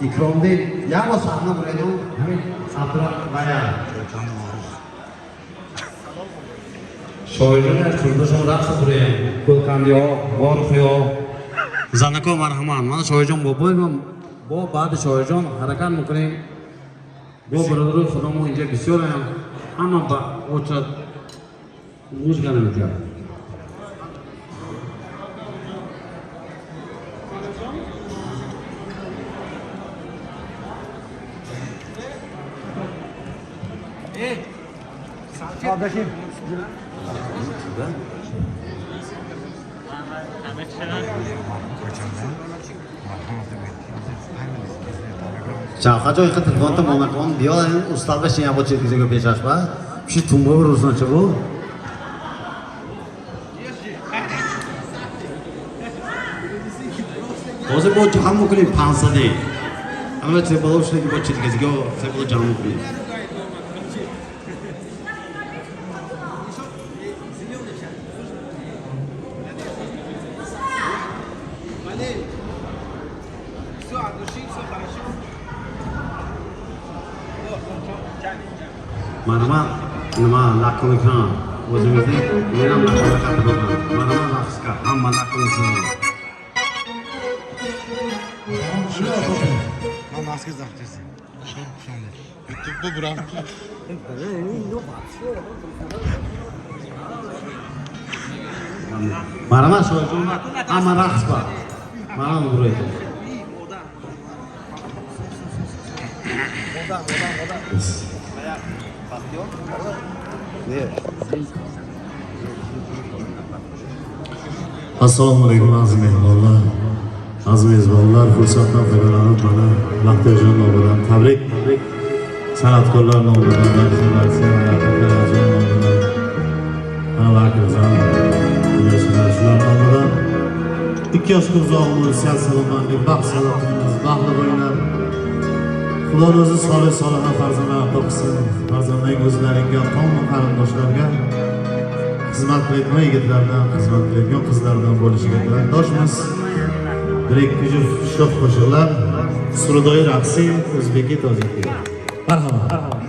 Ikromdin як бор саҳна буредум ҳамин Абдура Шоирҷон як сурдашон рақс буреем. Гулкандиҳо, Борухиҳо, занако марҳамат. Ман Шоирҷон бобои ман бо баъди Шоирҷон ҳаракат мекунем. Бо бародарои худомо инҷа бисёраям. Ҳама ба очад музика наметиҳад. Шавқатҷон, ин телефонта монакон биё, ин устод башин я бо чизго пешаш ба. Пиши тумба рӯзнача бу. Ҳозир бо ҷамъ мекунем 500. Ҳама чиз боло шуда ки бо чизго се боло ҷамъ мекунем. Все, от души, все хорошо. Марҳамат, nima laqonlikni o'zimizni men ham laqonlikni bilaman. Marhamat raqsga, hamma laqonlikni. Man maska zapchasi. YouTube'da buram. Marhamat Shoirjon, hamma raqs bor. Marhamat buraydi. Assalomu alaykum aziz mehmonlar, aziz mezbonlar. Fursatdan foydalanib mana Baxtiyorjon nomidan tabrik, san'atkorlar nomidan, Baxtiyorjon nomidan, mana Vakilzon, shular nomidan ikki yoshga uzoq umr, sihat salomatlik, baxt saodat tilaymiz, baxtli bo'linglar. Xudoni o'zi solih soliha farzandlar ato qilsin. Farzandlaring o'zlaringga, qavm qarindoshlarga xizmat qiladigan yigitlardan, xizmat qiladigan qizlardan bo'lishiga tilakdoshmiz. Bir ikki juft sho'x qo'shiqlar, surdoyi raqsi, o'zbeki, tojiki. Marhamat.